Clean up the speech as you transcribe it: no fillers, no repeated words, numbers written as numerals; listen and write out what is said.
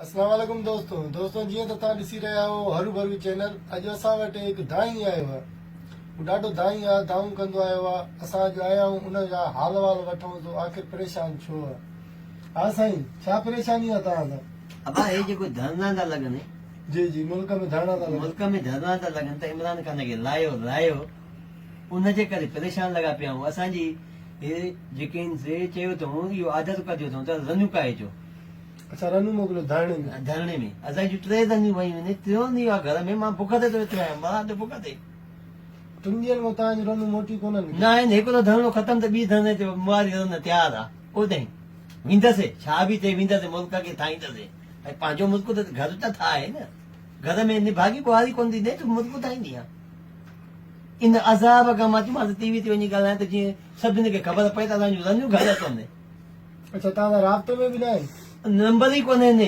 اسلام عليڪم دوستو دوستو جيئن ته توهان ڏسي رهيا آهيو هرو ڀرو چينل اڄ اسان وٽ هڪ دائين آيو آهي هو ڏاڍو دائين آهي دانهون ڪندو آيو آهي اسان اڄ آيا آهيون ان جا حال وال وٺون ته آخر پريشان ڇو آهي ها سائين ڇا پريشاني آهي توهان سان. ابا هي جيڪو ڌرڻا ٿا لڳن. جي جي ملڪ ۾ ڌرڻا ٿا لڳن. ملڪ ۾ ڌرڻا ٿا لڳن ته عمران خان کي لاهيو لاهيو ان جي ڪري پريشان لڳا پيا آهيون اسان جي هي جيڪي آهن سي چيو اٿئون اهو عادت ڪڍيو اٿئون ته رنيون ڪاهي اچو. اڇا رنون موڪليو ڌرڻي ۾. ڌرڻي ۾ اسان جون ٽي رنيون ويون آهن ٽيون ڏينهن آ گهر ۾ مان بک تي ٿو ويٺو آهيان مران ٿو بک تي. ٽن ڏينهن کان توهان جون رنون موٽيون ڪونهن ڪي؟ نه آهن هڪڙو ڌرڻو ختم ته ٻي ڌرڻي تي واري رن تيار آ اوڏانهن ويندس ڇا به ٿئي ويندس ملڪ کي ٺاهيندس ۽ پنهنجو ملڪ ته گهر ته ٺاهي نه گهر ۾ نڀاڳي ٻوهاري ڪونه ٿي ڏئي ته ملڪ ٺاهيندي آ ان عذاب کان مان چيومانس ٽي وي تي وڃي ڳالهايان ته جيئن سڀني کي خبر پئي ته اسان جون رنيون گهر ڪونهي. اڇا توهان سان رابطي ۾ به ناهن؟ نمبر ئي ڪونهن.